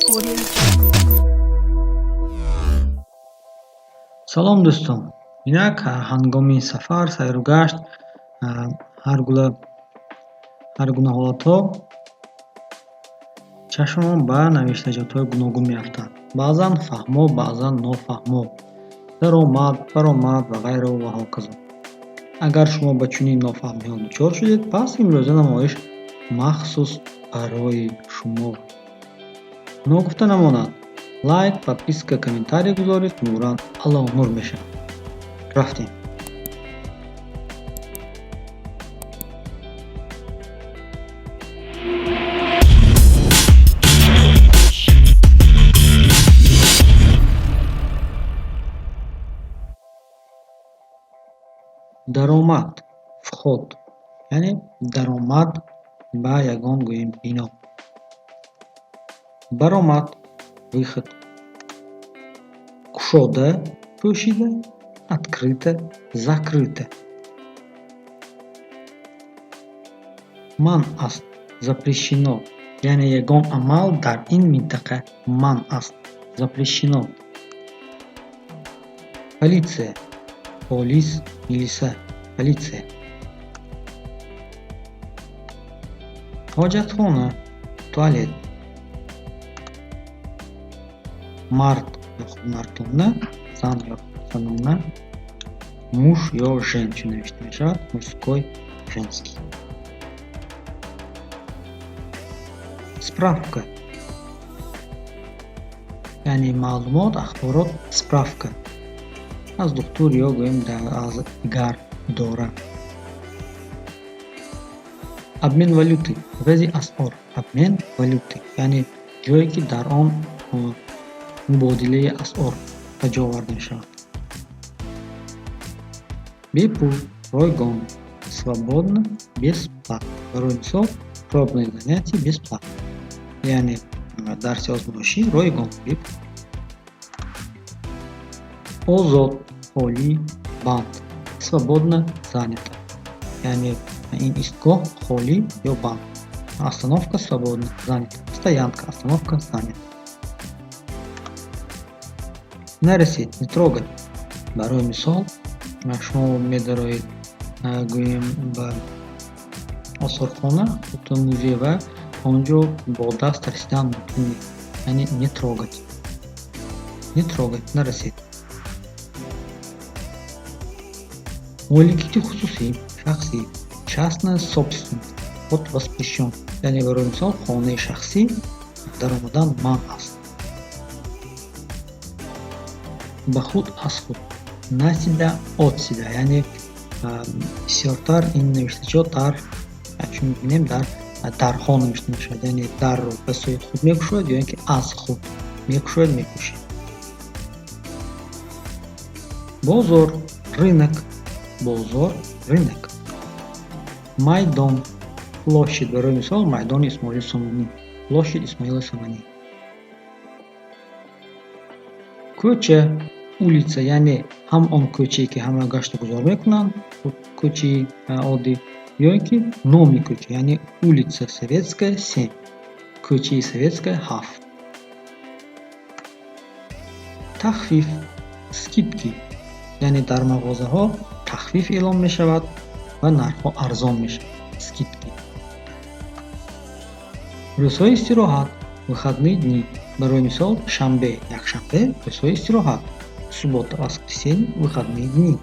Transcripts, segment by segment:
Audio Jungle. Салом, дӯстон! Инак, ҳангоми сафар, сайру гашт, ҳар гуна ҳолатҳо чашмамон ба навиштаҷотҳои гуногун меафтад. Баъзан фаҳмо, баъзан нофаҳмо. Даромад, баромад ва ғайру ва ҳоказо. Агар шумо ба чунин нофаҳмиҳо дучор шудед, пас имрӯза намоиш махсус барои шумо. Ногуфта намонад, лайк, подписка, комментарий гузоред, нуран Аллоҳнур мешавад. Рафтем. Даромад, вход, яъне даромад ба ягон, гӯем, бино. Баромад, выход. Кушода, пӯшида, открыто, закрыто. Манъ аст, запрещено, яъне ягон амал дар ин минтақа манъ аст, запрещено. Полиция, полис, милиса, полиция. Ҳоҷатхона, туалет. Мард ё худ мардона, зан ё занона, муж ё женщина навишта мешавад, мужской, женский. Справка, яъне маълумот, ахборот, справка аз духтур ё, гӯем, аз дигар идора. Обмен валюты, ивази асъор, обмен валюты, яъне ҷое, ки дар он мубодилаи асъор ба ҷо оварда мешавад. Бепул, ройгон, свободно, бесплатно. Барои мисол, пробное занятие бесплатно, яъне дарси озмоишӣ ройгон, бепул. Озод, холӣ, банд, свободно, занято, яъне ин истгоҳ холӣ ё банд. Остановка свободна, занята, стоянка, остановка занята. Нарасед, не трогать. Барои мисол, шумо медароед, гӯем, ба осорхона, музей, ва он ҷо бо даст расидан мумкин нест, яъне не трогать, не трогать, нарасед. Моликияти хусусӣ, шахсӣ, частная собственность, вход воспрещен, яъне, барои мисол, хонаи шахсӣ даромадан манъ аст. Ба худ, аз худ, на себя, от себя, яъне бисёртар ин навиштаҷот дар, чун мебинем, дар дарҳо навишта мешавад, яъне дарро ба сӯи худ мекушояд ё ин ки аз худ мекушояд, мекушед. Бозор, рынок, бозор, рынок. Майдон, площадь, барои мисол, майдони Исмоили Сомонӣ, площадь Исмоила Сомонӣ. Кӯча, улица, яъне ҳам он кӯчае, ки ҳама гашту гузор мекунанд, кӯчаи оддӣ, ё ин ки номи кӯча, яъне улица Советская, 7, кӯчаи Советская, 7. Тахфиф, скидки, яъне дар мағозаҳо тахфиф эълон мешавад ва нархҳо арзон мешавад, скидки. Рӯзҳои истироҳат, выходные дни, барои мисол, шанбе, якшанбе рӯзҳои истироҳат, суббота, воскресенье выходные дни.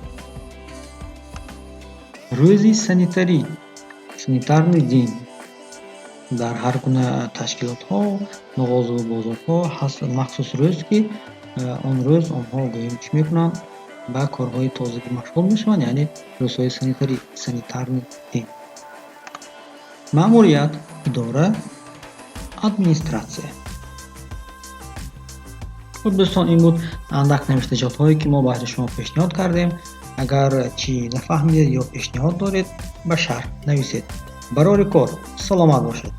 Рӯзи санитарӣ, санитарный день, дар ҳар гуна ташкилотҳо, мағозаву бозорҳо ҳаст махсус рӯз, ки он рӯз онҳо, гӯем, чӣ мекунанд, ба корҳои тозагӣ машғул мешаванд, яъне рӯзҳои санитарӣ, санитарный день. Маъмурият, идора, администрация. Хуб, дӯстон, ин буд андак навиштаҷотҳое, ки мо баҳри шумо пешниҳод кардем. Агар чӣ нафаҳмидед ё пешниҳод доред, ба шарҳ нависед. Барори кор, саломат бошед.